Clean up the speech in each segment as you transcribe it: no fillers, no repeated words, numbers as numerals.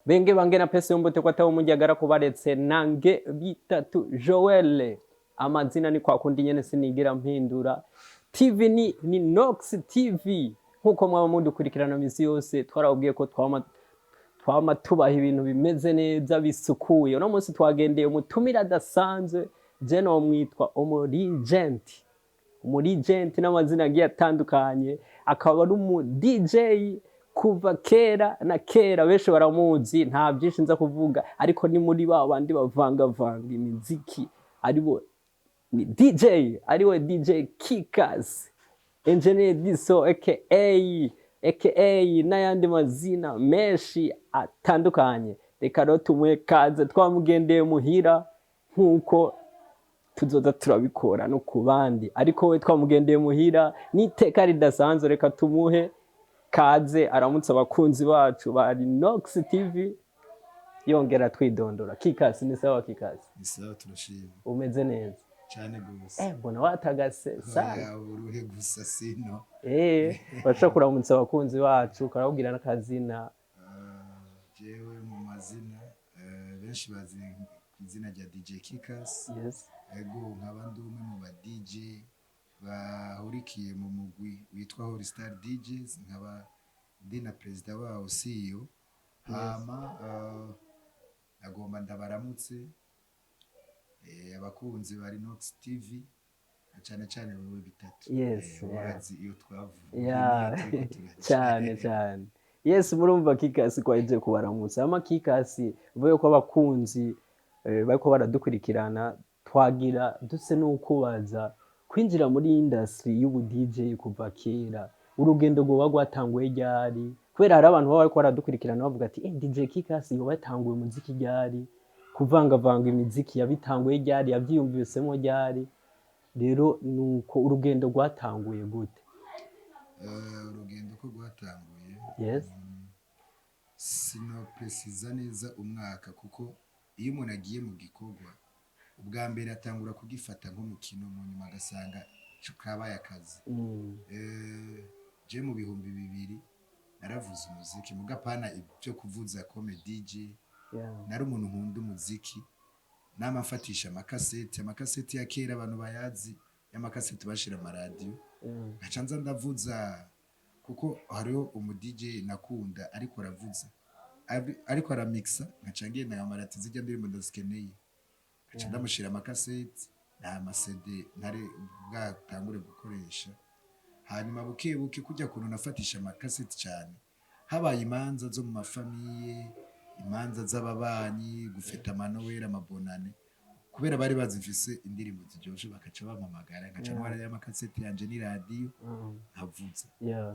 Benge bange na pese yombote ko atawo umujyagara kubaretse nange bitatu Joel. Amazina ni kwa kundi nyene, sinigira mpindura. TV ni Nox TV, nkuko mwaba mudukurikirana misi yose. Twarababwiye ko twama tubaha ibintu bimeze neza, bisukuye. Uno munsi twagendeye umutumire adasanzwe, je nomwitwa umu legend, umu legend n'amazina agiye atandukanye, akaba ari umu DJ kuva kera na kera, benshi baramuzi. Nta byinshi nza kuvuga, ariko ni muri ba bandi bavangavanga imiziki, aribo ni DJ, ariwe DJ Kikas, Engineer Diso, aka n'ayandi mazina menshi atandukanye. Reka rero tumuhe kaze. Twamugendeye muhira nk'uko tuzoza turabikora no ku bandi, ariko we twamugendeye muhira n'iteka ridasanzwe. Reka tumuhe kaze, aramutse abakunzi bacu ba Nox TV, yongera twidondora. Kikasi, ni sawa Kikasi? Ni sawa, turashima. Umeze neza? Cyane gose. Mbona watagase sana. Oya, uruhe gusa sino. Bashobora kuramutsa abakunzi bacu, ukarababwira n'akazina. Jewe mu mazina benshi bazi ku izina rya DJ Kikas. Ego, nkaba ndi umwe mu ba DJ bahurikiye mu mugwi witwa Holy Star DJs, nkaba ndi na perezida wawo, CEO. Hama nagomba ndabaramutse abakunzi ba Rinox TV, na cyane cyane wowe bitatu. Urazi iyo twavuye n'iyo turiko turaca. Cyane cyane, yes. Murumva Kikasi ko aje kubaramutsa. Ama Kikasi, uvuye ko abakunzi bariko baradukurikirana, twagira duse n'ukubaza kwinjira muri industry y'ubu DJ kuva kera, urugendo rwoba rwatanguye ryari? Kubera hari abantu baba bariko baradukurikirana bavuga ati: "DJ Kikasi yoba yatanguye umuziki ryari? Kuvangavanga imiziki yabitanguye ryari? Yavyiyumvisemo ryari?" Rero nuko urugendo rwatanguye gute? Urugendo ko rwatanguye, sinopresiza neza umwaka, kuko iyo umuntu agiye mu gikorwa ubwa mbere atangura kugifata nk'umukino, mu nyuma agasanga kabaye akazi. Je mu 2000 naravuze umuziki, muga pana ibyo kuvuza comme DJ. Nari umuntu nkunda umuziki, nama mfatisha amakaseti, amakaseti ya kera abantu bayazi, y'amakaseti bashira amaradiyo, nkaca nza ndavuza, kuko hariho umu DJ nakunda ariko aravuza, ariko aramixa, nkaca ngenda nkamara ati: "Zijya ndirimbo ndazikeneye." Nkaca ndamushira amakaseti, nta ma CD ntari bwatangure gukoresha. Hanyuma buke buke, kujya kuntu nafatisha amakaseti cyane, habaye imanza zo mu ma famille, imanza z'ababanyi, gufeta amanoweri, amabonane, kubera bari bazifise indirimbo ziryoshe, bakaca bampamagara, nkaca ntwara y'amakaseti yanje n'iradiyo, nkavuza.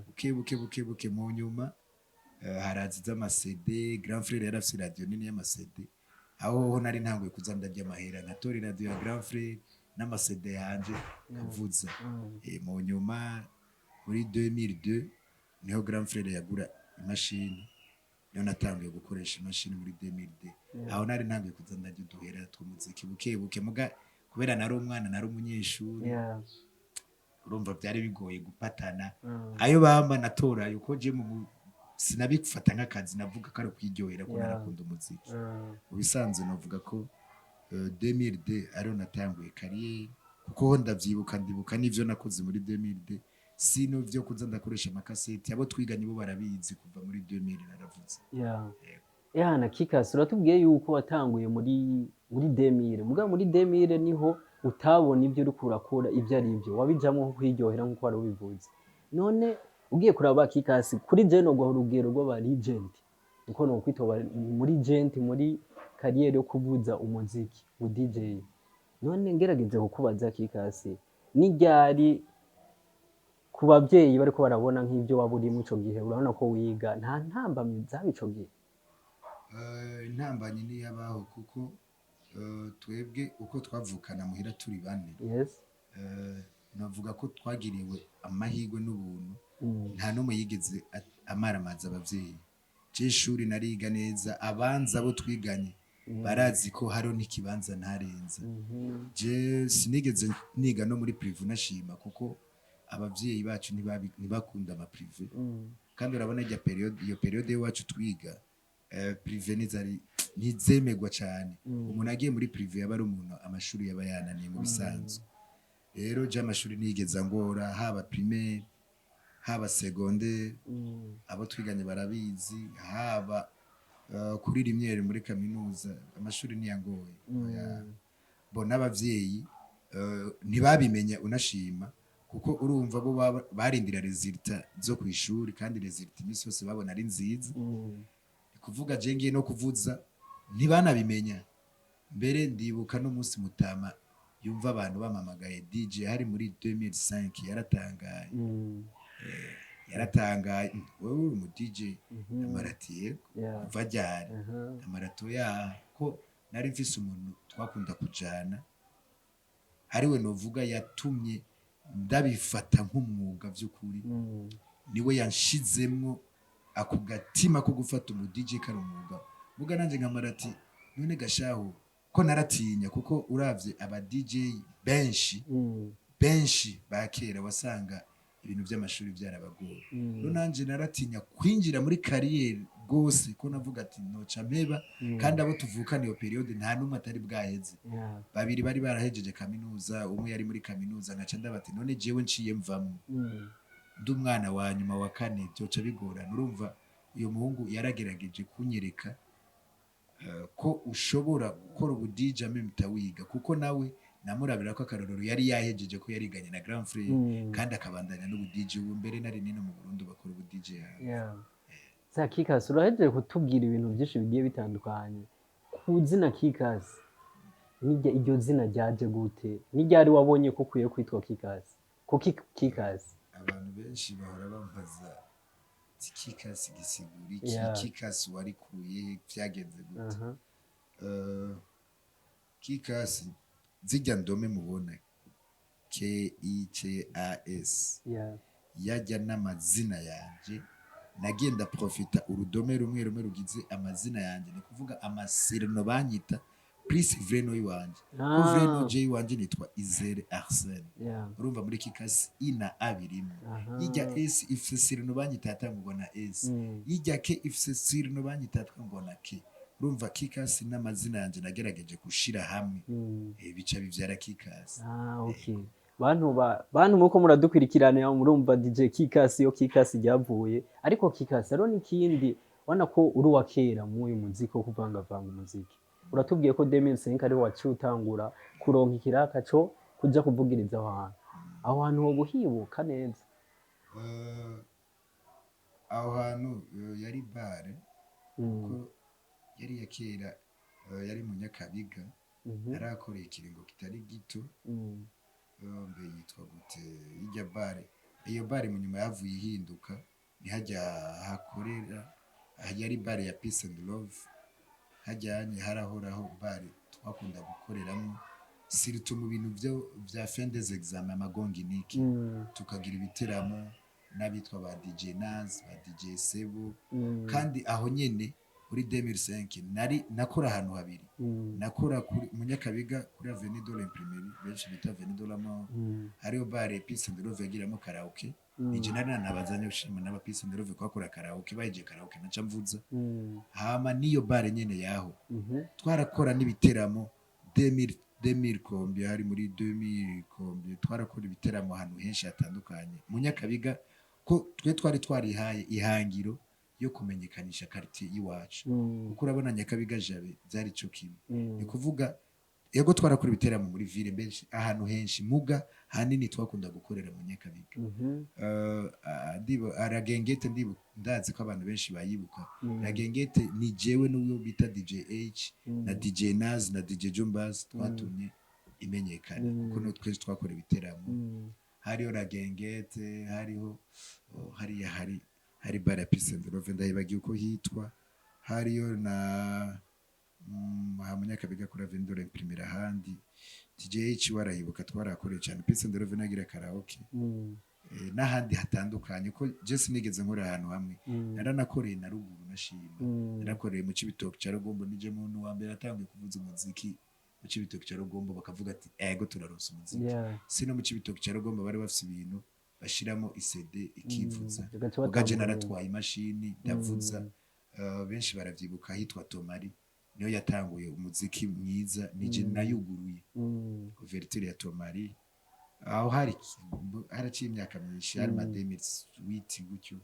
Buke buke buke buke, mu nyuma haraza iz'ama CD. Grand frère yari afise iradiyo nini y'ama CD, aho ho nari ntanguye kuza ndarya amahera, nkatora iradiyo ya grand frère n'ama CD yanje, nkavuza. Mu nyuma muri 2002 niho grand frère yagura imashini, niho natanguye gukoresha imashini muri 2002. Aho nari ntanguye kuza ndarya uduhera tw'umuziki buke buke, muga kubera nari umwana, nari umunyeshuri, urumva byari bigoye gupatana. Ayo bamba natora, uko je mu sinabifata nk'akazi, navuga ko ari ukwiryohera, ko narakunda umuziki. Mu bisanzwe navuga ko 2002 ariho natanguye carrière, kuko ho ndavyibuka, ndibuka n'ivyo nakoze muri 2002. Sino vyo kuza ndakoresha amakaseti, abo twiganye bo barabizi, kuva muri 2000 naravuze. Yeah. Na Kikasi, uratubwiye yuko watanguye muri 2000, mugabo muri 2000 niho utabona ibyo uriko urakora ibyo ari byo, wabijamwo nko kwiryohera nk'uko wari ubivuze. None ugiye kuraba Kikasi, kuri je noguha urugero rw'aba legend, niko nokwita muri legend muri carrière yo kuvuza umuziki mu DJ. None ngerageje kukubaza Kikasi, ni ryari ku bavyeyi bariko barabona nk'ibyo waba urimo ico gihe, urabona ko wiga, nta ntambamyi zaba ico gihe? Intambanyi niyabaho, kuko twebwe uko twavukana muhira turi bane, navuga ko twagiriwe amahirwe n'ubuntu, nta n'umwe yigeze amaramaza abavyeyi. Je ishuri nariga neza, abanza abo twiganye barazi ko hariho n'ikibanza ntarenza. Je sinigeze niga no muri privé, nashima, kuko abavyeyi bacu ntibakunda ama privé. Kandi urabona irya période, iyo période y'iwacu twiga. Privé ntizari, ntizemegwa cyane. Umuntu agiye muri privé yaba ari umuntu amashuri yaba yananiye mu bisanzwe. Rero je amashuri nigeze angora, haba primaire, haba secondaire, abo twiganye barabizi, haba kuri rimwe muri kaminuza, amashuri ntiyangoye. Oya. Bo n'abavyeyi ntibabimenya unashima, kuko urumva bo barindira résultats zo ku ishuri, kandi résultats iminsi yose babona ari nziza. Ni kuvuga je ngiye no kuvuza ntibanabimenya. Mbere ndibuka n'umunsi mutama yumva abantu bamamagaye DJ, hari muri 2005, yaratangaye. Yaratangaye: "Wewe uri umu DJ?" Amarati: "Yego." "Kuva ryari?" Amarato ya ko nari mfise umuntu twakunda kujana, ariwe novuga yatumye ndabifata nk'umwuga by'ukuri. Niwe yanshizemwo ako gatima ko gufata umu DJ kari umwuga. Muga nanje nkamara ati none gashahu ko naratinya, kuko uravye aba DJ benshi benshi ba kera wasanga ibintu by'amashuri byarabagoye. Rero nanje naratinya kwinjira muri carrière rwose, ko navuga ati noca mpeba, kandi abo tuvukana iyo période nta n'umwe atari bwaheze. Babiri bari barahejeje kaminuza, umwe yari muri kaminuza. Nkaca ndabati none jewe nciye mvamwo, ndi umwana wa nyuma wa kane, byoca bigorana. Urumva uyu muhungu yaragerageje kunyereka ko ushobora gukora ubu DJ amemta wiga, kuko nawe namurabira ko akarorero yari yahejeje, ko yariganye na grand frère, kandi akabandanya n'ubu DJ. Ubu mbere nari nino mu Burundi bakora ubu DJ hanze. Yeah. Za Kikasi, urahejeje kutubwira ibintu byinshi bigiye bitandukanye ku zina Kikasi. Nijya iryo zina ryaje gute? N'iryari wabonye ko ukwiye kwitwa Kikasi? Kuki Kikasi? Abantu benshi bahora bambaza ati Kikasi gisigura iki? Kikasi warikuye he? Vyagenze gute? Kikasi, zijya ndome mubona K I C A S, yajya n'amazina yanje. Nagenda profita urudome rumwe rumwe rugize amazina yanje, ni kuvuga ama surnoms banyita plus vrai nom iwanje, ko vrai nom je iwanje nitwa Izere Arsene. Urumva muri Kikasi I na A birimo. Yijya S ifise surnom banyita yatangurwa na S. Yijya K ifise surnom banyita yatangurwa na K. Urumva Kikasi n'amazina yanje nagerageje gushira hamwe, bica bivyara Kikasi. Ah, okay. Bantu muko muradukurikirana, murumva DJ Kikasi, yo Kikasi ryavuye. Ariko Kikasi, hariho n'ikindi, ubona ko uri uwa kera muri uyu muziki wo kuvangavanga umuziki. Uratubwiye ko 2005 ariho waciye utangura kuronka ikiraka co kuja kuvugiriza aho hantu. Aho hantu hoba uhibuka neza? Aho hantu yari bare, ko yari iya kera, yari mu Nyakabiga. Narahakoreye ikiringo kitari gito. Mbe yitwa gute irya bare? Iyo bare mu nyuma yavuye ihinduka, ntihajya hakorera yari bare ya Peace and Love. Hajyanye harahoraho bare twakunda gukoreramo, surtout mu bintu byo vya fin des examens, amagongi niki, tukagira ibiteramo n'abitwa ba DJ Naz, ba DJ Sebo. Kandi aho nyene muri 2005 nari nakora ahantu habiri. Nakora kuri Munyakabiga kuri Avenue de l'Imprimerie, benshi bita Avenue de la Mort. Hariho bare Peace and Love yagiramo karaoke. Nije nari nanabazanye gushima n'aba Peace and Love kuhakora karaoke. Bahejeje karaoke naca mvuza. Hama niyo bare nyene yaho twarakora n'ibiteramo 2000 2000 combien, hari muri 2000 combien, twarakora ibiteramo ahantu henshi hatandukanye mu Nyakabiga, ko twe twari twarihaye ihangiro yo kumenyekanisha quartier y'iwacu, kuko urabona Nyakabiga, Jabe byari cyo kimwe. Ni kuvuga yego twarakora ibiteramo muri ville benshi, ahantu henshi, muga hanini twakunda gukorera mu Nyakabiga. Aragengete ndazi ko abantu benshi bayibuka. Ragengete ni jewe n'uwo bita DJ H na DJ Naz na DJ Jumbaz twatumye imenyekana, kuko no twese twakora ibiteramo. Hariho Ragengete, hariho, oh, hariya hari bar ya Peace and Love, ndayibagiye uko hitwa. Hariyo na aha Munyakabiga kuri Avenue de l'Imprimerie, ahandi DJ H warayibuka, twarakoreye cyane Peace and Love, nagira karaoke. N'ahandi hatandukanye, ko je sinigeze nkora ahantu hamwe. Naranakoreye na ruguru nashima. Narakoreye mu Cibitoke ca Rugombo, nije muntu wa mbere atangiye kuvuza umuziki mu Cibitoke ca Rugombo, bakavuga ati ego turaronse umuziki. Sino mu Cibitoke ca Rugombo bari bafise ibintu bashiramo i CD ikivuza. Ugaca ugaje batangura. Naratwaye imashini ndavuza. Benshi baravyibuka, hitwa Tomari, niyo yatanguye umuziki mwiza, nije nayuguruye ouverture ya Tomari. Aho hari haraciye imyaka myinshi, hari ma 2008 gutyo.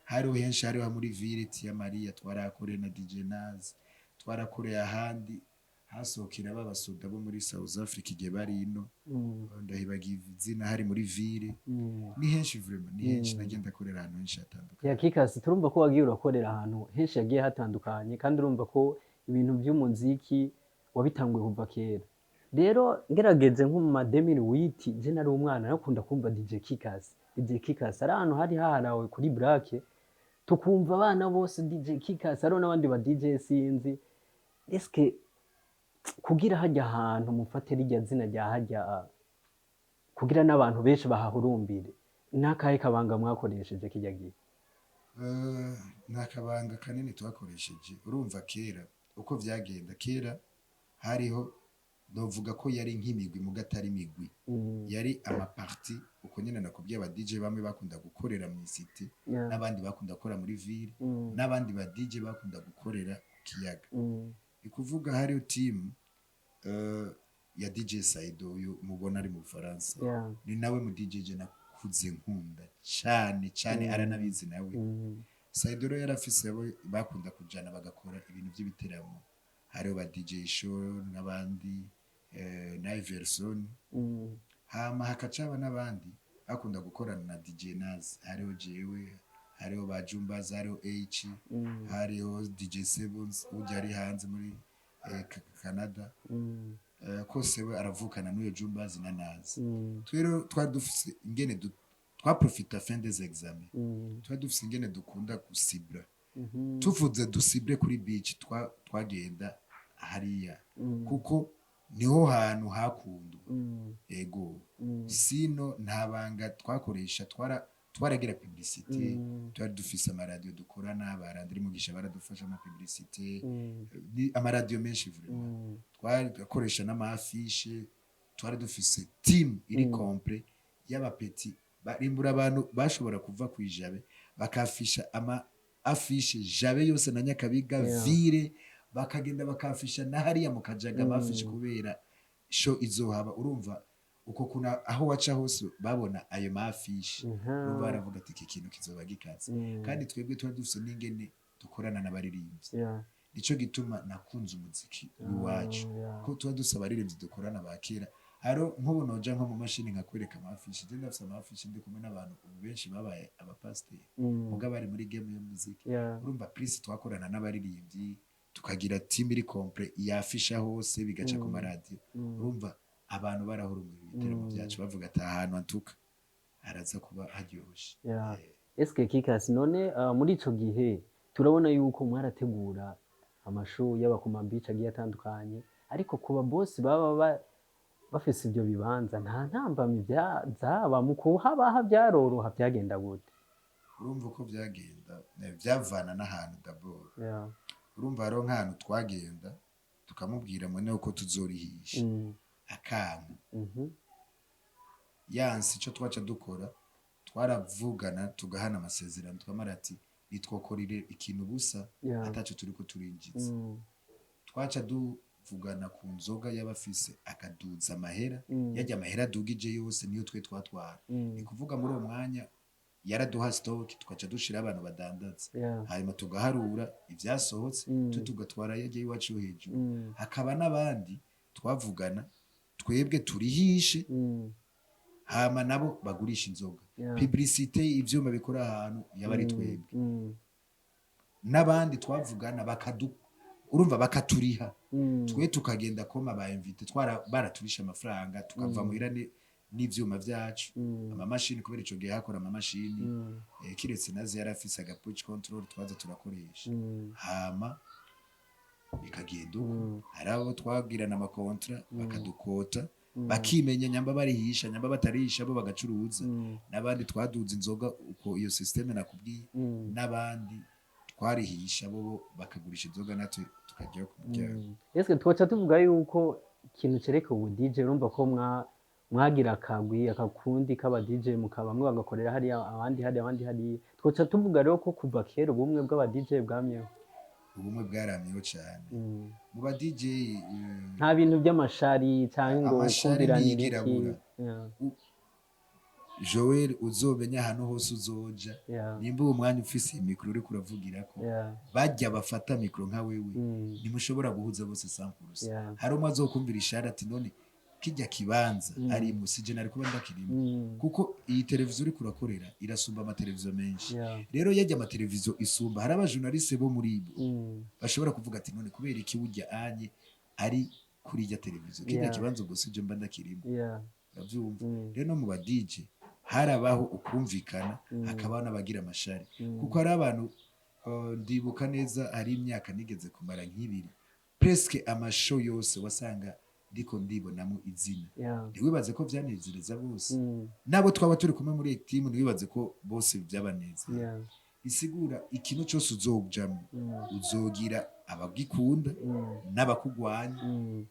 Hariho henshi, hariho muri ville ya Maria twarakoreye na DJ Naz, twarakoreye ahandi hasohokera b'abasoda bo muri South Africa igihe bari ino, ndahibagiye izina, hari muri ville. Ni henshi vraiment, ni henshi. Nagenda akorera ahantu henshi hatandukanye. Ya Kikasi, turumva ko wagiye urakorera ahantu henshi hagiye hatandukanye, kandi urumva ko ibintu by'umuziki wabitanguye kuva kera. Rero ngerageze nko mu ma 2008, je nari umwana, nakunda kumva DJ Kikasi. DJ Kikasi ari ahantu hari haharawe kuri Brake, tukumva abana bose DJ Kikasi, hariho n'abandi ba DJ sinzi. Eske kugira hajya ahantu mufate rirya zina rya hajya, kugira n'abantu benshi bahahurumbire, n'akahe kabanga mwakoresheje kijya gihe? Ni akabanga kanini twakoresheje. Urumva kera uko vyagenda, kera hariho, novuga ko yari nk'imigwi muga atari imigwi, yari amaparti uko nyene nakubwiye. Aba DJ bamwe bakunda gukorera mu cité, n'abandi bakunda gukora muri ville, n'abandi ba DJ bakunda gukorera ku kiyaga. Ni kuvuga hariho team ya DJ Saido, uyu mubona ari mu Bufaransa. Ni nawe mu DJ je nakuze nkunda cane cane, aranabizi nawe. Saido rero yarafise abo bakunda kujana bagakora ibintu by'ibiteramo, hariho ba DJ Show n'abandi, na Everson. Hama hakacaba n'abandi bakunda gukorana na DJ Naz, hariho jewe, hariho ba Jumbaz, hariho H, hariho DJ Sevens ujya ari hanze muri Canada. Kose we aravukana n'uyo Jumbaz na Naz. Rero twari dufise ingene twaprofita fin des examens, twari dufise ingene dukunda gusibra. Tuvuze dusibre kuri beach, twagenda hariya kuko niho hantu hakundwa. Ego, sino nta banga twakoresha, twaragira publicité. Twari dufise amaradiyo dukorana, ba Landry Mugisha baradufasha ama publicité, ni amaradiyo menshi vraiment. Twari twakoresha n'ama affiche, twari dufise team iri complet y'abapeti barimbura abantu bashobora kuva ku Ijabe bakafisha ama affiche Jabe yose na Nyakabiga, ville, bakagenda bakafisha na hariya mu Kajaga ama affiche kubera show izohaba. Urumva uko kuna aho waca hose babona ayo ma affiche, urumva baravuga ati iki kintu kizoba gikaze. Kandi twebwe tuba dufise n'ingene dukorana n'abaririmbyi. Nico gituma nakunze umuziki w'iwacu, ko tuba dufise abaririmbyi dukorana ba kera. Haro nk'ubu noja nko mu mashini nkakwereka ama affiche, je ndafise ama affiche ndi kumwe n'abantu ubu benshi babaye abapasiteri, muga bari muri game y'umuziki. Urumva plus twakorana n'abaririmbyi, tukagira team iri complet yafisha hose, bigaca ku maradiyo. Urumva abantu barahurumira ibiteramo byacu, bavuga ati ahantu antuka haraza kuba haryoshe. Eske Kikasi, none muri ico gihe turabona yuko mwarategura ama show yaba ku ma beach agiye atandukanye, ariko ku ba boss baba bafise ivyo bibanza, nta ntambamyi zaba mu kuhabaha? Byaroroha? Byagenda gute? Urumva uko byagenda, byavana n'ahantu d'abord. Urumva hariho nk'ahantu twagenda tukamubwira mwene uko tuzorihisha, akanka. Yansi, icyo twaca dukora, twaravugana tugahana amasezerano, twamara ati nitwokorere ikintu busa ataco turiko turinjiza. Twaca tuvugana ku nzoga y'abafise, akaduza amahera. Yarya amahera adugije yose niyo twe twatwara. Ni kuvuga muri uwo mwanya yaraduha stock, tukaca dushira abantu badandaza, hanyuma tugaharura ibyasohotse, twe tugatwara yarya iwacu yo hejuru. Hakaba n'abandi twavugana twebwe turihishe, hama nabo bagurisha inzoga, publicité, ivyuma bikora ahantu yaba ari twebwe. N'abandi twavugana bakadu, urumva bakaturiha, twe tukagenda koma ba invité twara baraturisha amafaranga, tukava muhira n'ivyuma vyacu, amamashini, kubera ico gihe hakora amamashini, kiretse nazo yari afise aga push control twaza turakoresha. Hama bikagenda uko. Hari abo twagirana ama contrat, bakadukota, bakimenya nyamba barihisha, nyamba batarihisha, bo bagacuruza. N'abandi twaduza inzoga uko, iyo système nakubwiye. N'abandi twarihisha, bo bakagurisha inzoga, natwe tukajyayo ku muryango. Eske twoca tuvuga yuko ikintu cereka ubu DJ, urumva ko mwa Mwagira akagwi, akakundi k'aba DJ, mukaba bamwe bagakorera hariya, abandi hariya, abandi hariya. Twoca tuvuga rero ko kuva kera ubumwe bw'aba DJ bwamyeho? Ubumwe bwaramyeho cyane mu ba DJ. Nta bintu by'amashari cyangwa ngo Amashari kumviranire ntiyigira iki? Abura. Joel, uzomenya ahantu hose uzoja, nimba uwo mwanya ufise iyi mikoro uriko uravugirako, bajya bafata mikoro nka wewe, ntimushobora guhuza bose 100%. Hari umwe azokumvira ishari ati: "None kijya kibanza arimwo, sije nari kuba ndakirimo." Kuko iyi televiziyo uriko urakorera irasumba amateleviziyo menshi. Rero yajya amateleviziyo isumba, hari abajournaliste bo muri bo bashobora kuvuga ati: "None kubera iki burya anye ari kuri irya televiziyo, kijya kibanza ubwo sije mba ndakirimo?" Urabyumva? Rero no mu ba DJ harabaho ukumvikana, hakabaho n'abagira amashari, kuko hari abantu, ndibuka neza hari imyaka nigeze kumara nk'ibiri, presque amashow yose wasanga ndiko ndibonamo izina. Ntiwibaze ko vyanezereza bose. Nabo twaba turi kumwe muri iyi team, ntiwibaze ko bose byabanezera. Bisigura ikintu cyose uzojamwo, uzogira abagikunda n'abakugwanya.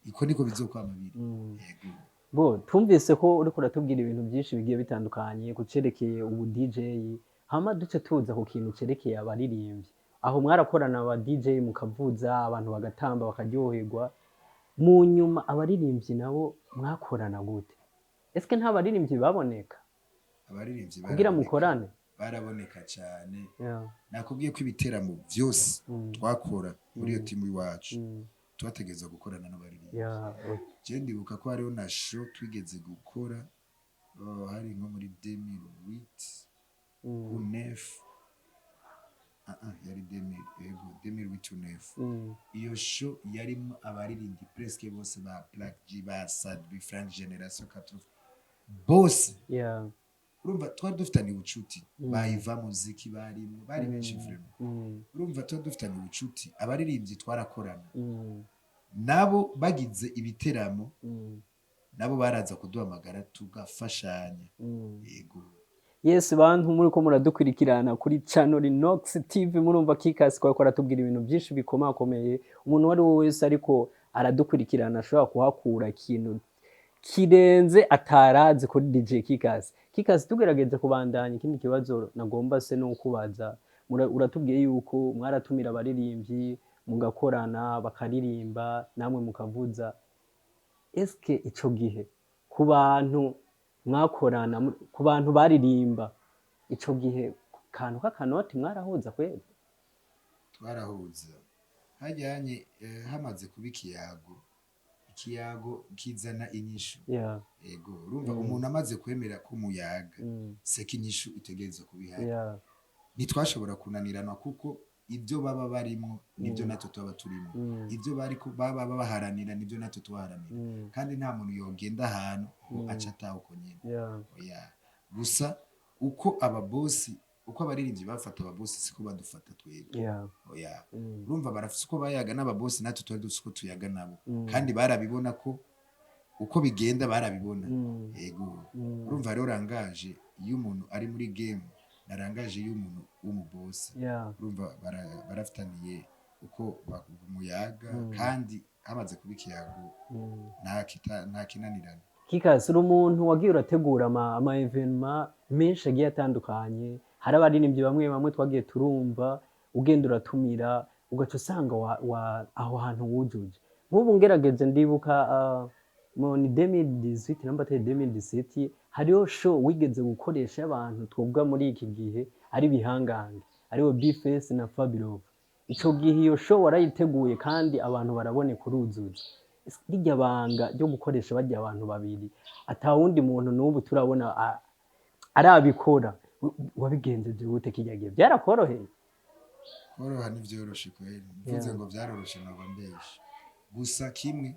Iko niko bizokwama biri. Yego. Bo twumvise ko uriko uratubwira ibintu byinshi bigiye bitandukanye ku cerekeye ubu DJ, hama duce tuza ku kintu cerekeye abaririmbyi. Aho mwarakorana aba DJ, mukavuza, abantu bagatamba, bakaryoherwa. Mu nyuma abaririmbyi nabo mwakorana gute? Eske nta baririmbyi baboneka Abaririmbyi kugira baraboneka. mukorane? Baraboneka cyane. Nakubwiye ko ibiteramo byose twakora muri iyo timu iwacu, twategereza gukorana n'abaririmbyi. Je ndibuka ko hariho na show twigeze gukora, hari nko muri 2008 ou 9, yari 2000, yego, 2008 ou 9. Iyo show yarimo abaririmbyi presque bose, ba Black G, ba Sadbi, Frank Generation 80 bose. Urumva twari dufitanye ubucuti, bayiva muziki barimo, bari benshi vraiment. Urumva twari dufitanye ubucuti, abaririmbyi twarakorana nabo. Bagize ibiteramo, nabo baraza kuduhamagara tugafashanya. Yego. Yes, bantu muri ko muradukurikirana kuri channel Rinox TV, murumva Kikasi ko aratubwira ibintu byinshi bikomakomeye. Umuntu uwo ari we wese ariko aradukurikirana ashobora kuhakura ikintu kirenze atarazi kuri DJ Kikasi. Kikasi, tugerageze kubandanya, ikindi kibazo nagomba se no kubaza. Uratubwiye yuko mwaratumira abaririmbyi mugakorana, bakaririmba, namwe mukavuza. Eske ico gihe ku bantu mwakorana, ku bantu baririmba ico gihe, kantu k'akanoti mwarahuza kweli? Twarahuza hajyanye, hamaze kuba ikiyago, ikiyago kizana inyishu. Yego, urumva umuntu amaze kwemera ko umuyaga, seka inyishu itegereza kuba ihari. Ntitwashobora kunaniranwa, kuko ibyo baba barimwo nibyo natwe tuba turimo, ibyo bari baba baharanira nibyo natwe tubaharanira. Kandi nta muntu yogenda ahantu ngo ace ataha uko nyene. Oya, gusa uko ababosi, uko abaririmbyi bafata ababosi, siko badufata twebwe. Oya. Urumva barafise uko bayaga n'ababosi, natwe tuba dufise uko tuyaga nabo. Kandi barabibona ko uko bigenda, barabibona. Yego. Urumva rero langage iyo umuntu ari muri game na langage y'umuntu w'umubosi, urumva barafitaniye uko umuyaga. Kandi hamaze kuba ikiyago, nta kinanirana. Kikasi, uri umuntu wagiye urategura ama événements menshi agiye atandukanye. Hari abaririmbyi bamwe bamwe twagiye turumva ugenda uratumira, ugaca usanga aho hantu wujuje. Nk'ubu ngerageje ndibuka, mu ni 2018 namba atari 2017, hariho show wigeze gukoresha abantu twovuga muri iki gihe ari bihangange, aribo Bface na Fabirov. Ico gihe iyo show warayiteguye kandi abantu baraboneka, uruzuza. Rirya banga ryo gukoresha barya abantu babiri ata wundi muntu n'ubu turabona arabikora, wabigenjeje gute? Kirya gihe byarakoroheye? Koroha ntibyoroshe kweri, mvuze ngo byaroroshe noba mbeshe. Gusa kimwe,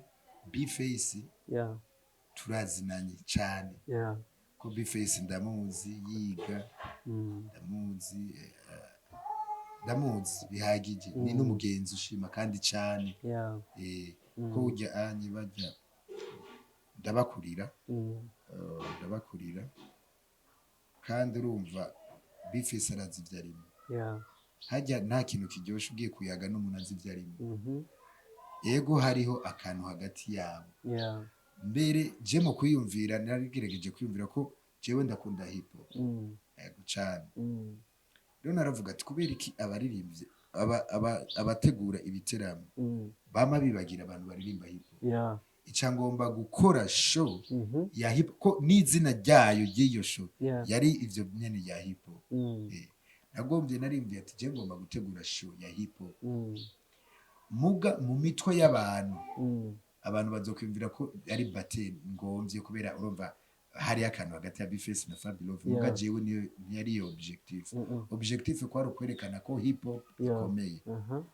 Bface turazinanye cyane, ko Bface ndamuzi yiga, ndamuzi, ndamuzi bihagije, ni n'umugenzi ushima kandi cyane. Ko ujya anye bajya ndabakurira, ndabakurira kandi urumva Bface arazi ibyo arimo. Hajya nta kintu kiryoshe ugiye kuyaga n'umuntu azi ibyo arimo. Ego, hariho akantu hagati yabo. Mbere je mu kwiyumvira, narigerageje kwiyumvira ko jewe ndakunda hip hop. Yego cane. Rero naravuga ati kubera iki abaririmbyi abategura ibiteramo bama bibagira abantu baririmba hip hop? Ica ngomba gukora show ya hip, ko n'izina ryayo ry'iyo show yari ivyo nyene ya hip hop. Nagombye narimbiye ati je ngomba gutegura show ya hip hop, muga mu mitwe y'abantu, abantu bazokwiyumvira ko ari battle ngomvye, kubera urumva hari akantu hagati ya B-Face na Fabelove. Muga jewe niyo ntiyari iyo objectif. Objectif kwari ukwerekana ko hip hop ikomeye.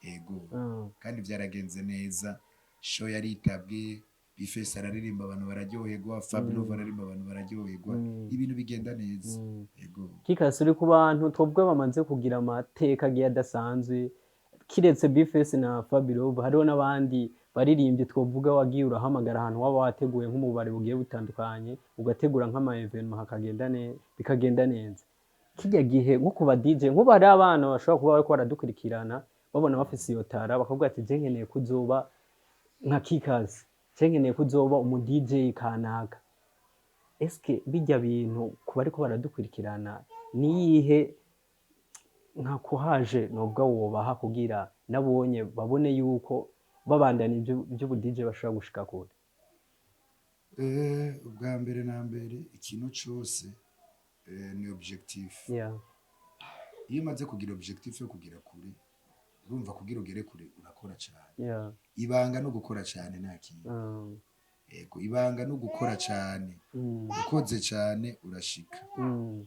Ego. Kandi byaragenze neza, show yaritabwe, B-Face araririmba abantu bararyoherwa, Fabelove araririmba abantu bararyoherwa, ibintu bigenda neza. Ego. Kikasi, uri ku bantu twebwe bamaze kugira amateka agiye adasanzwe. Kiretse B-Face na Fabelove, hariho n'abandi baririmbyi twovuga wagiye urahamagara ahantu waba wateguye nk'umubare bugiye butandukanye, ugategura nk'ama événement hakagenda bikagenda neza. Kirya gihe nko ku ba DJ, nk'ubu hariho abana bashobora kuba bariko baradukurikirana, babona bafise iyo talent, bakavuga ati je nkeneye kuzoba nka Kikazi, je nkeneye kuzoba umu DJ kanaka. Eske bijya bintu ku bariko baradukurikirana, niyihe nka kuhaje nubwo wobaha kugira nabonye babone yuko babandana iby'ubu DJ bashobora gushika kure? Ubwa mbere na mbere, ikintu cose ni objectif. Iyo umaze kugira objectif yo kugira kure, urumva kugira ugere kure urakora cyane. Ibanga no gukora cyane, nta kintu. Yego, ibanga no gukora cyane. Ukoze cyane urashika.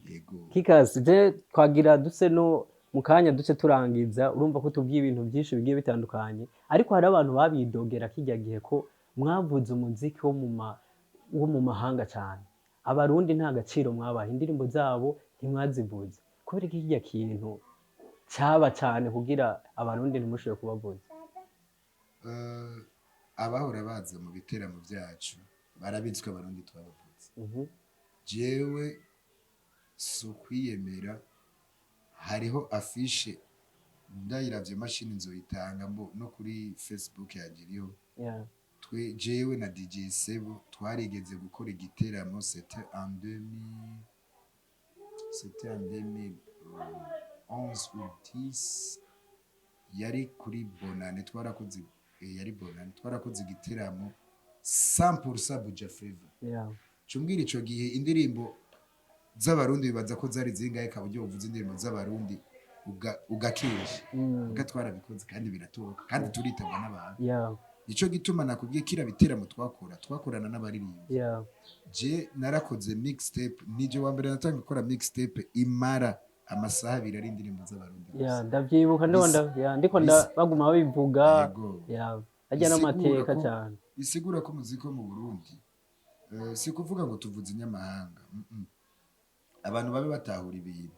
Yego. Kikazi, je twagira duse no mu kanya duce turangiza. Urumva ko tubwiye ibintu byinshi bigiye bitandukanye, ariko hari abantu babidogera kijya gihe ko mwavuze umuziki wo mu mahanga cyane, Abarundi nta gaciro mwabaha, indirimbo zabo ntimwazivuze. Kubera ko kijya kintu cyaba cyane kugira Abarundi ntimushobore kubavuza? Abahora baza mu biteramo byacu barabizi ko Abarundi twabavuze. Jewe si ukwiyemera, hariho affiche ndayiravye, mashini nzoyitanga mbo no kuri Facebook yanjye iriho. Twe, jewe na DJ Sebo, twarigeze gukora igiteramo, c'était en 2011 ou 10, yari kuri Bonane. Twarakoze, yari Bonane, twarakoze igiteramo 100% Buja Flavor. Cumbwira, ico gihe indirimbo z'Abarundi bibaza ko zari zingahe kaburyo uvuze indirimbo z'Abarundi ugakesha? Uga twarabikoze kandi biratoka kandi turitabwa n'abantu. Nico gituma nakubwiye kira biteramo twakora, twakorana n'abaririmbyi. Je narakoze mixtape, nije wa mbere natanga gukora mixtape imara amasaha 2 ari indirimbo z'Abarundi gusa. Yeah, ndavyibuka ndonda, yeah, ndiko baguma babivuga. Yego. Yeah, ajya Bisigura n'amateka cyane. Bisigura ko umuziki wo mu Burundi, si kuvuga ngo tuvuze inyamahanga. Abantu babe batahura ibintu.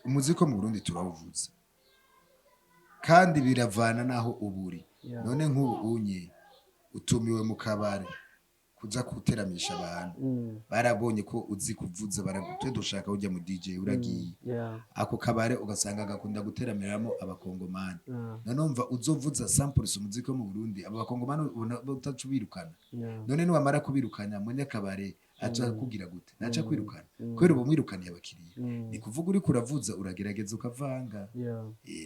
Umuziki wo mu Burundi turawuvuza kandi biravana n'aho uburi. None nk'ubu unye utumiwe mu kabare kuza guteramisha abantu, barabonye ko uzi kuvuza, baragutwe dushaka ujya mu DJ, uragiye. Ako kabare ugasanga gakunda guteramiramo Abakongomani. None umva uzovuza samples umuziki wo mu Burundi, abo Bakongomani ubona utaca ubirukana? None niwamara kubirukana, munyakabare aca kugira gute? Naca kwirukana kubera ubu mwirukaniye abakiriya. Ni kuvuga uriko uravuza uragerageza ukavanga.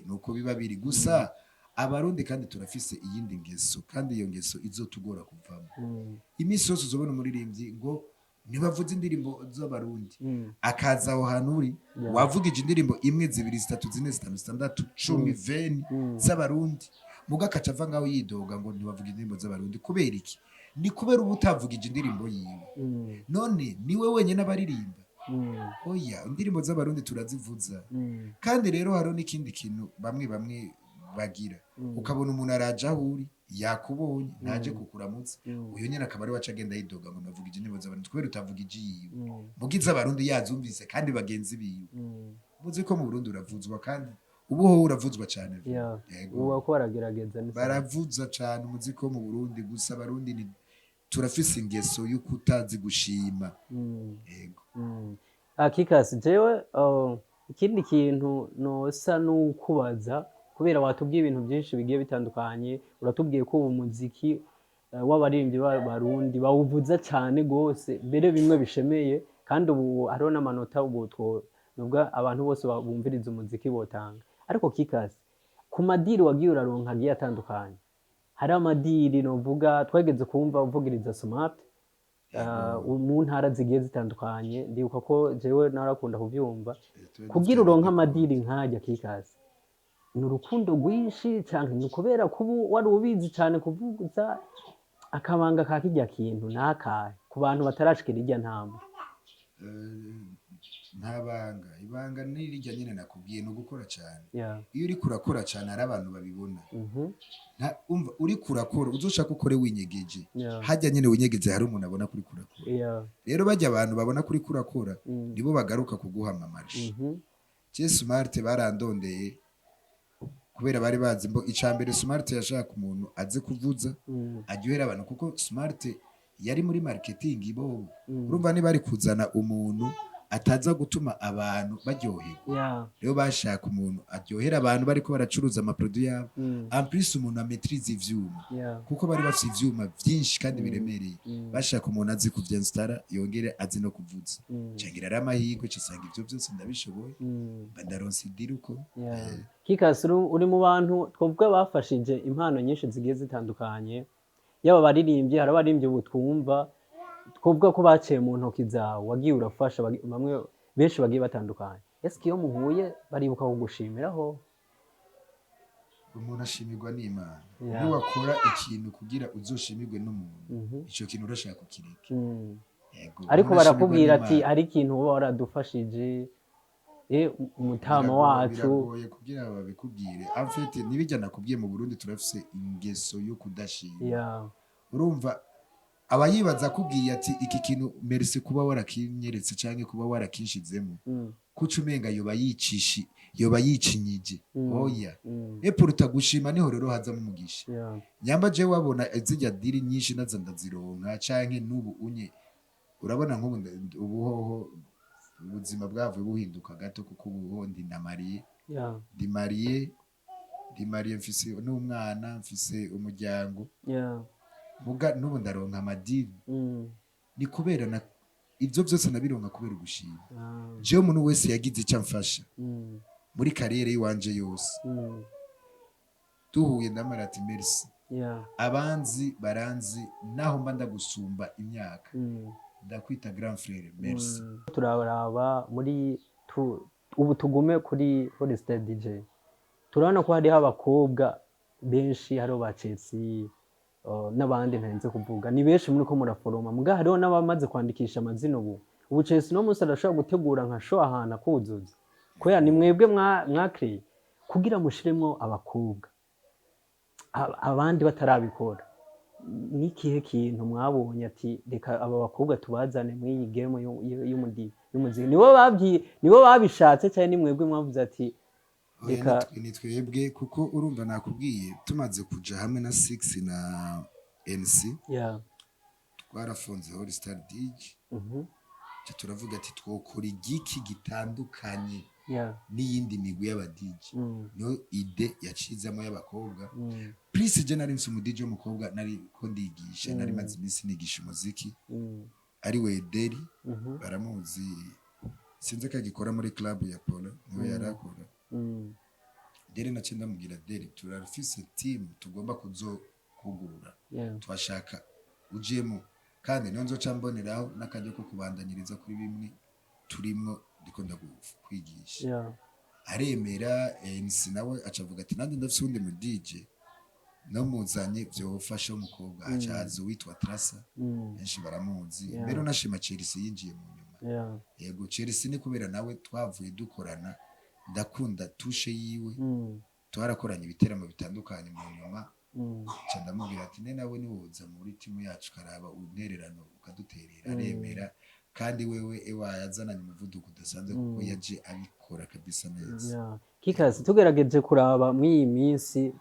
Nuko biba biri gusa. Abarundi kandi turafise iyindi ngeso, kandi iyo ngeso izotugora kuvamo. Iminsi yose uzobona umuririmbyi ngo ntibavuze indirimbo z'Abarundi, akaza aho hantu uri, wavugije indirimbo imwe, zibiri, zitatu, zine, zitanu, zitandatu, 10, 20 z'Abarundi, muga akaca ava ngaho yidoga ngo ntibavuga indirimbo z'Abarundi. Kubera iki? Ni kubera uba utavugije indirimbo yiwe. None niwe wenyine abaririmba? Oya, indirimbo z'Abarundi turazivuza. Kandi rero hariho n'ikindi kintu bamwe bamwe bagira, ukabona umuntu araje aho uri, yakubonye, ntaje kukuramutsa. Uyo nyene akaba ari waca agenda yidoga ngo navuga indirimbo z'Abarundi kubera utavuga ijiyiwe, muga Abarundi yazumvise kandi bagenzi biwe. Muzi ko mu Burundi uravuzwa, kandi ubu ho uravuzwa cyane. Yego. Ubu ko baragerageza ni sawa. Baravuza cyane umuziki wo mu Burundi, gusa Abarundi ni turafise ingeso yo kutazi gushima. Yego. Kikasi, jewe ikindi kintu nosa n'ukubaza, kubera watubwiye ibintu byinshi bigiye bitandukanye, uratubwiye ko ubu muziki w'abaririmbyi b'Abarundi bawuvuza cyane gose, mbere bimwe bishemeye, kandi ubu hariho n'amanota ubu nubwo abantu bose bumviriza umuziki botanga. Ariko Kikasi, ku ma deal wagiye uraronka agiye atandukanye, hari ama deal novuga twageze kumva uvugiriza Smart mu ntara zigiye zitandukanye. Ndibuka ko jewe narakunda kuvyumva. Tuba Kugira dufite uronke amadekode. ama deal nk'ajya, Kikasi, ni urukundo rwinshi canke ni ukubera kuba wari ubizi cane kuvuza? Akabanga ka kirya kintu nakahe ku bantu batarashikira irya ntambwe? Nta banga. Ibanga ni rirya nyene nakubwiye, ni ugukora cyane. Iyo uriko urakora cyane, hari abantu babibona. Umva, uriko urakora, uzoshaka ukore winyegeje. Hajya nyene winyegeje, hari umuntu abona kuri kurakora. Rero bajya abantu babona kuri kurakora, nibo bagaruka kuguha amamarisha. Je Smart barandondeye kubera bari bazi mbo icambere Smart yashaka umuntu azi kuvuza, aryohera abantu, kuko Smart yari muri marketing bobo. Urumva niba ari kuzana umuntu ataza gutuma abantu baryoherwa, rero bashaka umuntu aryohera abantu bariko baracuruza ama produits yabo, en plus umuntu amaîtrise ivyuma, kuko bari bafite ivyuma vyinshi kandi biremereye. Bashaka umuntu azi kuvyinstara, yongere azi no kuvuza. Cangira ari amahirwe, casanga ivyo byose ndabishoboye, mba ndaronse i deal uko. Kikasi, uri mu bantu twavuga bafashije impano nyinshi zigiye zitandukanye, yaba abaririmbyi. Hari abaririmbyi ubu twumva twavuga ko baciye mu ntoki zawe, wagiye urafasha bamwe benshi bagiye batandukanye. Ese iyo muhuye baribuka kugushimiraho? Umuntu ashimirwa n'Imana. Niwakora ikintu kugira uzoshimirwe n'umuntu, ico kintu urashaka kukireka. Yego, Ariko umuntu ashimirwa barakubwira ati n'Imana. hari ikintu uba waradufashije, umutama wacu. Biragoye kugira babikubwire. En fait, nibijya nakubwiye, mu Burundi turafise ingeso yo kudashima. Urumva aba yibaza akubwiye ati iki kintu merci kuba warakinyeretse canke kuba warakinshizemo, kuca umenga yoba yicishi, yoba yicinyije. Oya. Epuruta gushima niho rero hazamo umugisha. Nyamba je wabona zirya deal nyinshi naza ndazironka, canke n'ubu unye urabona nk'ubu ubu hoho ubuzima bwavuye buhinduka gato, kuko ubu ho ndi na marié. Ndi marié, ndi marié, mfise n'umwana, mfise umuryango. Muga n'ubu ndaronka ama deal. Ni kubera na ibyo byose nabironka kubera ugushima. Jewe umuntu wese yagize icyo amfasha muri carrière y'iwanje yose, duhuye ndamara ati merci. Abanzi baranzi, naho mba ndagusumba imyaka, ndakwita grand frère, merci. Turaraba muri ubu tugume kuri Forest DJ, turabona ko hariho abakobwa benshi, hariho ba Chelsea n'abandi ntarinze kuvuga, ni benshi muri ko muraforoma. Muga hariho n'abamaze kwandikisha amazina ubu. Ubu Chelsea no munsi arashobora gutegura nka show ahantu akuzuza, kubera ni mwebwe mwakiriye kugira mushiremwo abakobwa abandi batarabikora. Ni ikihe kintu mwabonye ati reka aba bakobwa tubazane muri iyi game y'umuziki? Nibo babishatse cyane, ni mwebwe mwavuze ati Oya, reka? Ni twebwe, kuko urumva nakubwiye, tumaze kuja hamwe na 6 na NC, twarafunze Holy Star DJ. Ca turavuga ati twokora igiki gitandukanye n'iyindi migwi y'aba DJ? Niyo idée yacizamo y'abakobwa. Plus je nari mfise umu DJ w'umukobwa nari ko ndigisha, nari maze iminsi nigisha umuziki, ari we Deri. Baramuzi, sinzi ko agikora muri club ya Polo, niwe yarakora. Deri naciye ndamubwira: "Deri, turafise team tugomba kuzokugurura, twashaka ujemo, kandi niyo nzoca mboneraho n'akaryo ko kubandanyiriza kuri bimwe turimwo ndiko ndakwigisha." Aremera. NC nawe aca avuga ati nanjye ndafise uwundi mu DJ namuzanye vyofasha umukobwa. Aca haza uwitwa Trasa, benshi baramuzi. Mbere unashima Chelsea yinjiye mu nyuma. Yego, Chelsea ni kubera nawe twavuye dukorana, ndakunda touche yiwe. Twarakoranye ibiteramo bitandukanye mu nyuma. Nca ndamubwira ati ne nawe niwoza muri timu yacu ukaraba intererano ukaduterera. Aremera, kandi wewe ewa yazananye umuvuduko udasanzwe, kuko yaje abikora kabisa neza. Yeah. Kikazi, tugerageje kuraba mw'iyi minsi,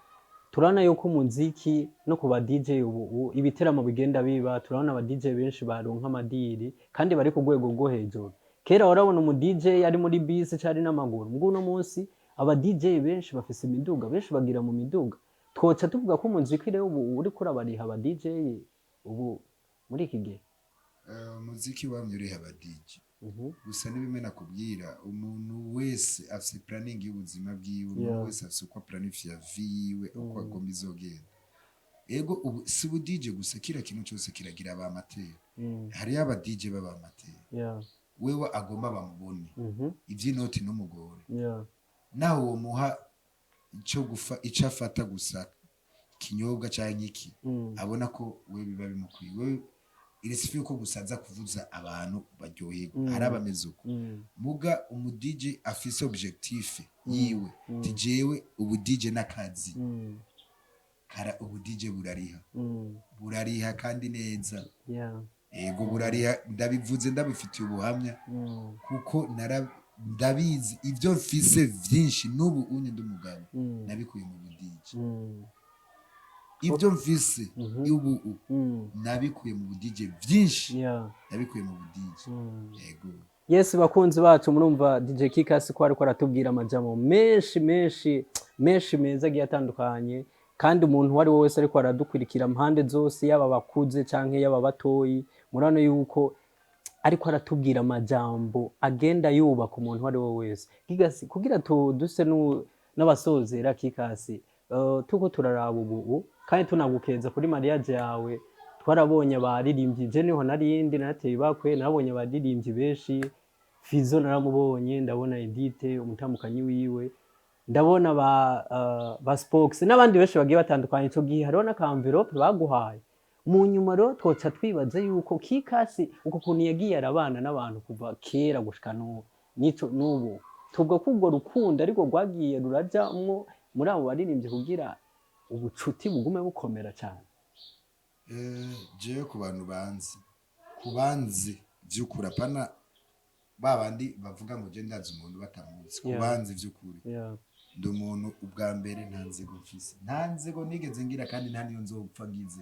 turabona yuko umuziki no ku ba DJ ubu ibiteramo bigenda biba, turabona aba DJ benshi baronka ama deal kandi bari ku rwego rwo hejuru. Kera warabona umu DJ ari muri bisi cari n'amaguru, mbwo uno munsi aba DJ benshi bafise imiduga, benshi bagira mu miduga. Twoca tuvuga ko umuziki rero ubu uriko urabariha aba DJ ubu muri iki gihe? Umuziki wamye uriha aba DJ. Gusa n'ibimwe nakubwira, umuntu wese afise planning y'ubuzima bwiwe, umuntu wese afise uko planifiya vie yiwe, uko agomba izogenda. Ego, ubu si ubu DJ gusa, kila kintu cyose kiragira aba amateur. Hariyo aba DJ b'aba amateur, wewe agomba bamubone, ivy'inoti n'umugore, naho uwo muha icyo gufa, icyo afata gusa, ikinyobwa cyangwa iki, abona ko we biba bimukwiye. We irisifi yuko gusa aza kuvuza abantu baryoherwa. Hari abameze uko. Muga umu DJ afise objectif yiwe, ti jewe ubu DJ n'akazi, kara ubu DJ burariha, burariha kandi neza. Ego, burariha, ndabivuze ndabifitiye ubuhamya, kuko ndabizi ibyo mfise vyinshi n'ubu unye ndi umugabo, nabikuye mu bu DJ. Ibyo mfise ubu nabikuye mu bu DJ vyinshi, nabikuye mu bu DJ. Ego. Yes, bakunzi bacu, murumva DJ Kikasi ko ariko aratubwira amajambo menshi menshi menshi meza agiye atandukanye. Kandi umuntu uwo ari we wese ariko aradukurikira mpande zose, yaba abakuze canke yaba batoyi, murabona yuko ariko aratubwira amajambo agenda yubaka umuntu uwo ari we wese. Kikasi, kugira duse n'abasozera, Kikasi, tuko turaraba ubu kandi tunagukeza kuri mariage yawe, twarabonye abaririmbyi. Je niho narindi narateye ibakwe, narabonye abaririmbyi benshi. Fizo naramubonye, ndabona Edite umutambukanyi wiwe, ndabona ba Spox n'abandi benshi bagiye batandukanye. Ico gihe hariho n'aka enveloppe baguhaye mu nyuma. Rero twoca twibaza yuko Kikasi uko kuntu yagiye arabana n'abantu kuva kera gushika n'ubu, nico n'ubu tuvuga ko urwo rukundo ariko rwagiye rurajamwo muri abo baririmbyi kugira ubucuti bugume bukomera cyane. Jewe ku bantu banzi, ku banzi vy'ukuri, apana ba bandi bavuga ngo je ndazi umuntu batamuzi, ku banzi vy'ukuri, ndi umuntu ubwa mbere nta nzego mfise, nta nzego nigeze ngira, kandi nta niyo nzopfa ngize,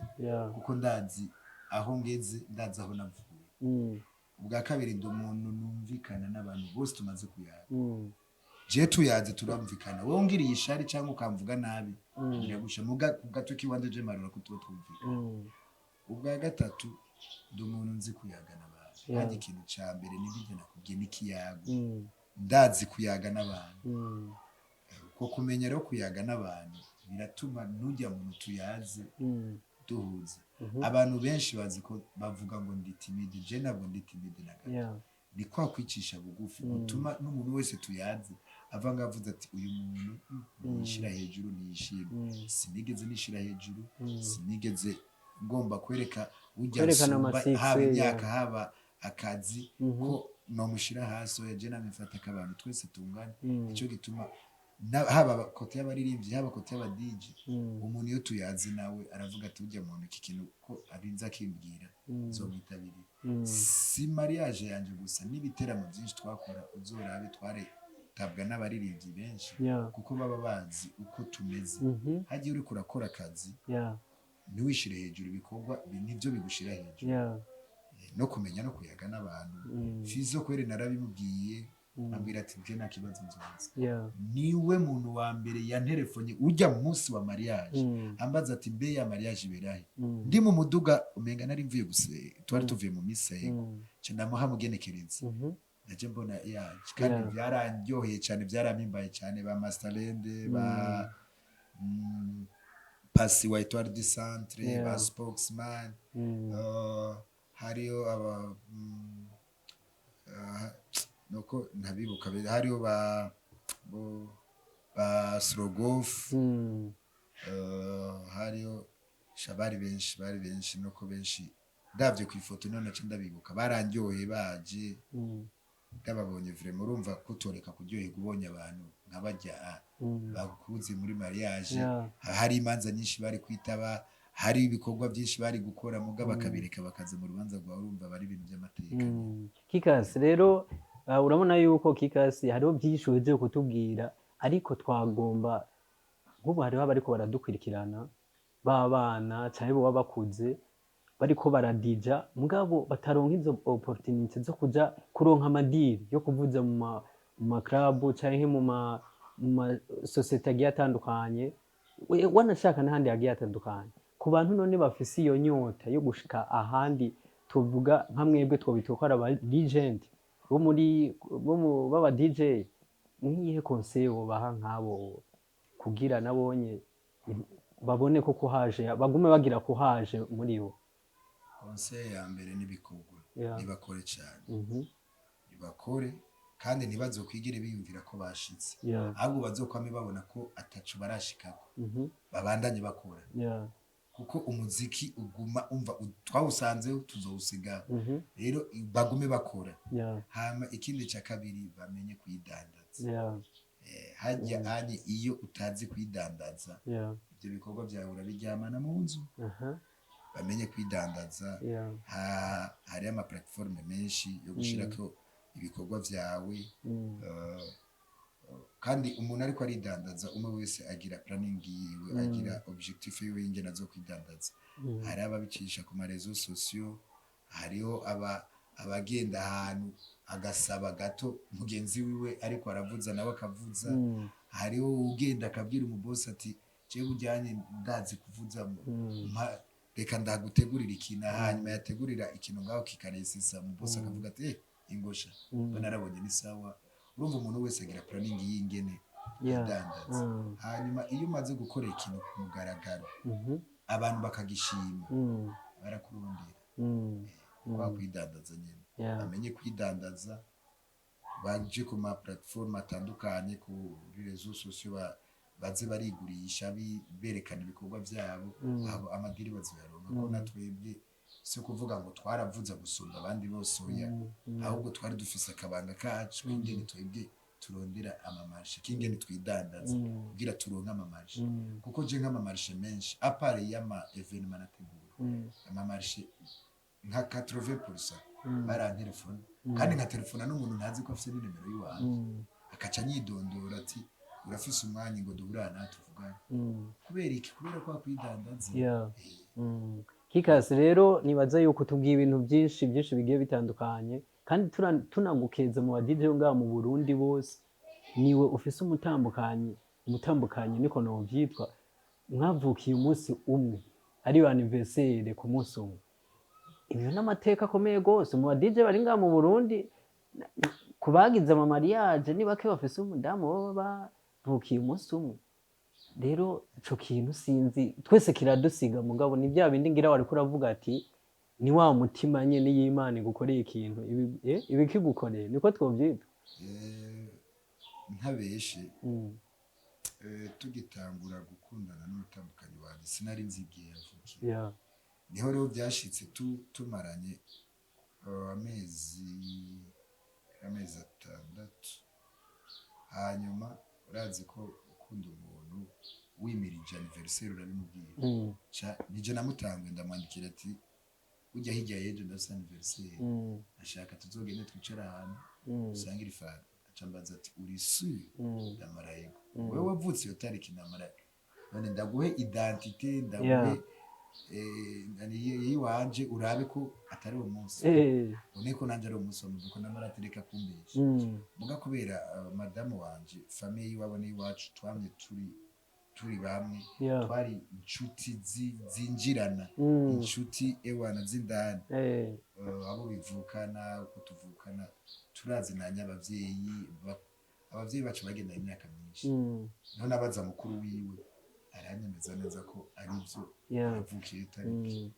kuko ndazi aho ngeze, ndazi aho navuye. Ubwa kabiri, ndi umuntu numvikana n'abantu bose tumaze kuyaga. Je tuyaze turamvikana. Wowe ungiriye ishari cyangwa ukamvuga nabi, biragusha muga ku gato kiwanje je marura ko tuba twumvikana. Ubwa gatatu, ndi umuntu nzi kuyaga n'abantu. Kandi ikintu ca mbere nibyo nakubwiye n'ikiyago. Ndazi kuyaga n'abantu. Uko kumenya rero kuyaga n'abantu biratuma nujya muntu tuyaze duhuza. Abantu benshi bazi ko bavuga ngo ndi timide, je ntabwo ndi timide na gato. Ni kwa kwicisha bugufi gutuma n'umuntu wese tuyaze ava ngaho avuze ati: "Uyu muntu ntiyishira hejuru, ntiyishima." Sinigeze nishira hejuru, sinigeze ngomba kwereka ujya Kwerekana nsumba, ama succès, haba imyaka, haba akazi, ko nomushira hasi. Oya, je namifata ko abantu twese tungana. Nicyo gituma haba côté y'abaririmbyi, haba côté y'aba DJ, umuntu iyo tuyazi nawe aravuga ati: "Ujya muntu iki kintu ko arinze akimbwira, nzomwitabirira." Si mariage yanje gusa, n'ibiteramo byinshi twakora, uzorabe twaretabwa n'abaririmbyi benshi, kuko baba bazi uko tumeze. Hagiye uriko urakora akazi, ntiwishire hejuru, ibikorwa nivyo bigushira hejuru. No kumenya no kuyaga n'abantu. Fizo kweri narabimubwiye, ambwira ati: "Nje nta kibazo, nzoza." Niwe muntu wa mbere yanterefonye ujya mu munsi wa mariage, ambaza ati: "Mbe ya mariage iberahe?" Ndi mu muduga, umenga nari mvuye guse, twari tuvuye mu misa. Yego, nca ndamuha mugenekereza, naje mbona yaje kandi byarandyoheye cyane, byarampimbaye cyane. Ba Masterland, ba Pasi wa Etoile du Centre, ba Spokesman, hariyo aba nuko ntabibuka, hariyo ba Srogof, hariyo sha bari benshi, bari benshi, nuko benshi ndavye ku ifoto none naca ndabibuka. Barandyoheye baje, ndababonye vraiment. Urumva kutoreka kuryoherwa ubonye abantu nka barya bakuze muri mariage. Hari imanza nyinshi bari kwitaba, hari ibikorwa byinshi bari gukora, muga bakabireka bakaza mu rubanza rwawe. Urumva bari ibintu by'amateka. Kikasi rero, urabona yuko Kikasi hariho byinshi uhejeje kutubwira, ariko twagomba nk'ubu hariho abariko baradukurikirana b'abana canke boba bakuze bariko baradija, mugabo bataronka izo opportunity zo kuja kuronka ama deal yo kuvuza mu ma club canke mu ma société agiye atandukanye. Wanashaka n'ahandi hagiye hatandukanye. Ku bantu none bafise iyo nyota yo gushika ahandi, tuvuga nka mwebwe twobita ko ari aba legend bo muri bo mu baba DJ, nk'iyihe conseil wobaha nk'abo kugira nabonye babone ko kuhaje, bagume bagira kuhaje muri bo? Conseil ya mbere n'ibikorwa. Nibakore cyane. Nibakore kandi ntibazokwigere biyumvira ko bashitse, ahubwo bazokwame babona ko ataco barashikako, babandanye bakora, kuko umuziki uguma umva twawusanzeho, tuzowusigaho. Rero bagume bakora. Hama ikindi cya kabiri, bamenye kuyidandaza. Hajya anye iyo utazi kwidandaza, ibyo bikorwa byawe urabiryamana mu nzu. Bamenye kwidandaza. Hariho ama plateforme menshi yo gushirako ibikorwa byawe. Kandi umuntu ariko aridandaza, umwe wese agira planning yiwe, agira objectif yiwe y'ingene zo kwidandaza. Hari ababicisha ku ma réseaux sociaux, hariho abagenda ahantu agasaba gato mugenzi wiwe ariko aravuza, nawe akavuza. Hariho ugenda akabwira umubosi ati: "Jewe ujyanye ndazi kuvuza, reka ndagutegurira ikintu." Hanyuma yategurira ikintu ngaho kikaresisa, umubosi akavuga ati: "Eh, ingosha, mba narabonye ni sawa." Urumva, umuntu wese agira planning y'ingene yidandaza. Hanyuma iyo umaze gukora ikintu ku mugaragaro, abantu bakagishima, barakurondera. Kwa kwidandaza nyine. Bamenye kwidandaza, baje ku ma plateforme atandukanye, kuri réseaux sociaux, baze barigurisha, berekana ibikorwa byabo. Abo ama deal bazoyaronka, ko natwebwe si ukuvuga ngo twaravuza gusumba abandi bose, oya. Ahubwo twari dufise akabanga kacu k'ingene twebwe turondera ama marché, k'ingene twidandaza kugira turonke ama marché. Kuko je nk'ama marché menshi, à part y'ama événement nategura, ama marché nka 80% barantelefona, kandi nka telefona n'umuntu ntazi ko afise n'inimero y'iwanje, akaca anyidondora ati: "Urafise umwanya ngo duhurane tuvugane?" Kubera iki? Kubera kwa kwidandaza. Kikasi rero, nibaza yuko tubwiye ibintu byinshi byinshi bigiye bitandukanye, kandi tunagukeza mu ba DJ ngaha mu Burundi bose, niwe ufise umutambukanyi, umutambukanyi niko novyitwa, mwavukiye umunsi umwe, ariyo anniversaire ku munsi umwe. Ibyo n'amateka akomeye gose mu ba DJ bari ngaha mu Burundi. Ku bagize ama mariage ni bake bafise umudamu baba bavukiye umunsi umwe. Rero ico kintu sinzi, twese kiradusiga, mugabo ni bya bindi ngira wariko uravuga ati ni wa mutima nyene y'Imana igukoreye ikintu, ibikigukoreye, niko twovyita. Ntabeshe, tugitangura gukundana n'umutambukanyi wanjye, sinari nzi igihe yavukiye. Niho rero byashitse tumaranye amezi 6. Hanyuma urazi ko ukunda umuntu, wimirije anniversaire, urabimubwira. Nije namutanguye, ndamwandikira ati: "Ujya hirya y'ejo ndafise anniversaire, ashaka tuzogende twicara ahantu usangire ifanta." Aca mbaza ati: "Uri sûr?" Ndamara: "Yego." "Wewe wavutse iyo tariki?" Ndamara: "None ndaguhe identité, ndaguhe yiwanje, urabe ko atari uwo munsi, ubone ko nanje ari umunsi w'amavuko." Ndamara ati: "Reka kumbesha." Muga kubera madamu wanje, famille y'iwabo n'iwacu twamye turi bamwe, twari inshuti zinjirana, inshuti ewana z'indani. Abo bivukana, uko tuvukana turazinanye, abavyeyi bacu bagenda imyaka myinshi. Niho nabaza mukuru wiwe, aranyemeza neza ko ari byo, yavukiye itariki.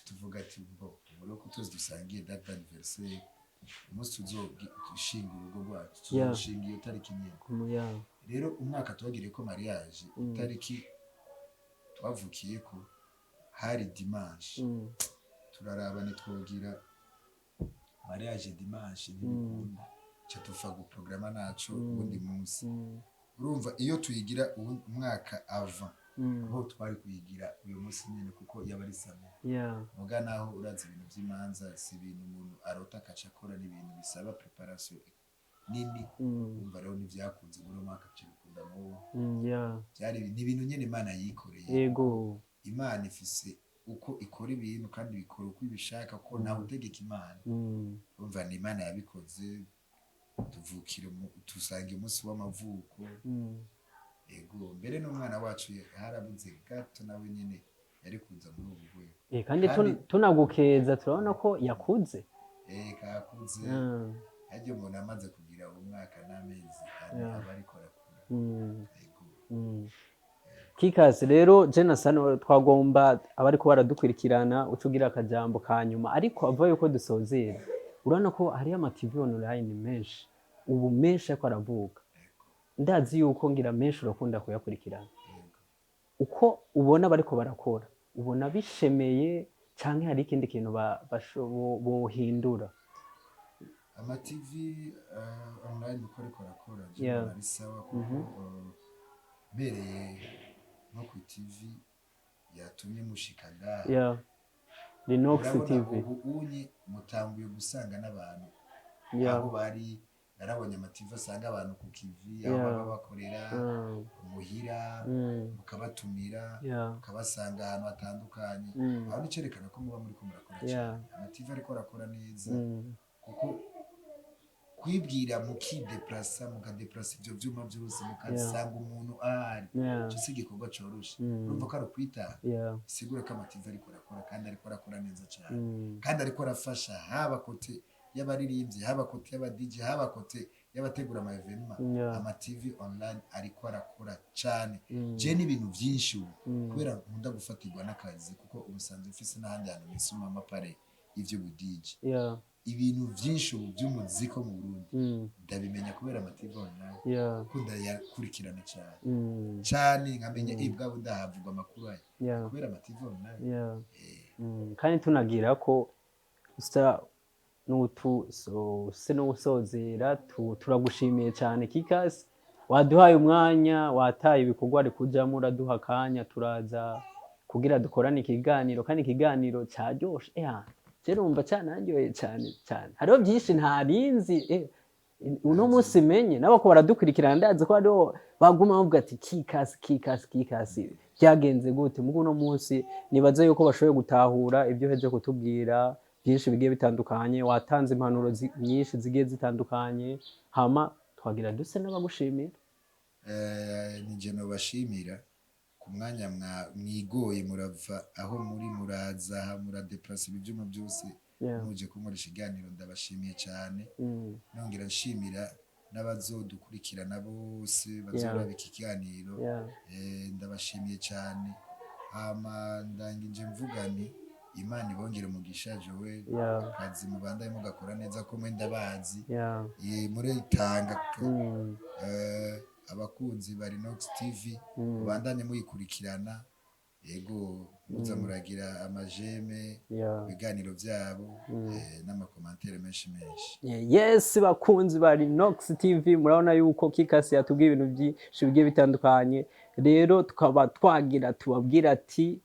Tuvuga ati: "Bo ubu rero ko twese dusangiye date d'anniversaire, umunsi tuzoshinga urugo rwacu, tuzoshinga iyo tariki nyene." Rero umwaka twagiriye ko mariage, itariki twavukiyeko hari dimanche. Turaraba, ntitwogira mariage dimanche, ntibikunda, ca tufa guprograma naco uwundi munsi. Urumva, iyo tuyigira umwaka ava, aho twari kuyigira uyu munsi nyene, kuko yaba ari samedi. Muga naho urazi ibintu vy'imanza si ibintu umuntu arota akaca akora, ni ibintu bisaba préparation nini. Urumva rero ntivyakunze muri uwo mwaka, bica bikunda muwo. Byari ni ibintu nyene Imana yikoreye. Imana ifise uko ikora ibintu, kandi bikora uko ibishaka, ko ntawe utegeka Imana. Urumva, ni Imana yabikoze, tuvukira tusanga umunsi w'amavuko. Ego, mbere n'umwana wacu harabuze gato, nawe nyene yari kuza muri ubu rwego. Kandi tunagukeza, turabona ko yakuze. Kakuze. Harya umuntu amaze kugira umwaka n'amezi 4 aba ariko arakura. Ego. Kikasi rero, je na Sano twagomba abariko baradukurikirana uca ugira akajambo ka nyuma, ariko ava yuko dusozera, urabona ko hariyo ama TV online menshi ubu, menshi ariko aravuka. Ndazi yuko ngira menshi urakunda kuyakurikirana. Ego. Uko ubona bariko barakora, ubona bishemeye canke hari ikindi kintu bohindura? Ama TV online uko ariko arakora, je mbona ari sawa, kuko mbereye nko ku TV yatumye mushika ngaha, Linox urabona, TV. Ubu unye mutanguye gusanga n'abantu aho bari. Narabonye ama TV asanga abantu ku kivi aho baba bakorera, muhira, mukabatumira, mukabasanga ahantu hatandukanye. Aho nicerekana ko muba muriko murakora cyane. Ama TV ariko arakora neza, kuko kwibwira mukideplasa, mukadeplasa ivyo vyuma vyose, mukasanga umuntu ahari, ico si igikorwa coroshe. Urumva ko ari ukwitanga. Bisigura ko ama TV ariko arakora, kandi ariko arakora neza cyane, kandi ariko arafasha, haba côté y'abaririmbyi, haba côté y'aba DJ, haba côté y'abategura ama événements. Ama TV online ariko arakora cyane. Je n'ibintu byinshi ubu, kubera nkunda gufatirwa n'akazi, kuko ubusanzwe mfise n'ahandi hantu nisuma ama appareils y'ivyo bu DJ, ibintu byinshi ubu by'umuziki wo mu Burundi ndabimenya kubera ama TV online, kuko ndayakurikirana cyane cyane, nkamenya bwa bundi havugwa amakuru aya kubera ama TV online. Kandi tunagira ko usa n'utu so se n'usozera, turagushimiye cyane Kikasi, waduhaye umwanya, wataye ibikorwa ari kujamo, uraduha akanya turaza kugira dukorane ikiganiro, kandi ikiganiro cyaryoshe. Je numva cyanaryoheye cyane cyane, hariho byinshi ntarinzi, uno munsi menye nabo ko baradukurikirana. Ndazi ko hariho baguma bavuga ati: "Kikasi, Kikasi, Kikasi, byagenze gute?" Mugo uno munsi nibaze yuko bashoboye gutahura ibyo uheje kutubwira byinshi bigiye bitandukanye. Watanze impanuro nyinshi zigiye zitandukanye, hama twagira duse n'abagushimira. Ni je nobashimira ku mwanya mwigoye, murava aho muri, muraza aha, muradeplasa ibyuma byose, muje kunkoresha iganiro. Ndabashimiye cyane. Nongera nshimira n'abazodukurikirana bose bazoraba iki kiganiro. Ndabashimiye cyane. Hama ndangije mvuga nti Imana ibongere umugisha. Joel, akazi mubandaye mugakora neza, ko mwe ndabazi. Muritanga. Abakunzi ba Rinox TV, mubandanye muyikurikirana. Yego, muza muragira ama j'aime, ibiganiro byabo, n'ama commentaires menshi menshi. Yes, bakunzi ba Rinox TV, murabona yuko Kikasi yatubwiye ibintu byinshi bigiye bitandukanye. Rero tukaba twagira tubabwira ati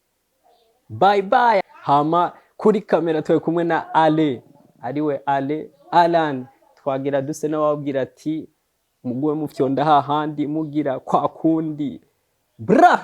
bye bye. Hama kuri kamera turi kumwe na Ale, ariwe Ale Alan. Twagira duse n'ababwira ati muguwe mufyonda hahandi mugira kwa kundi bra.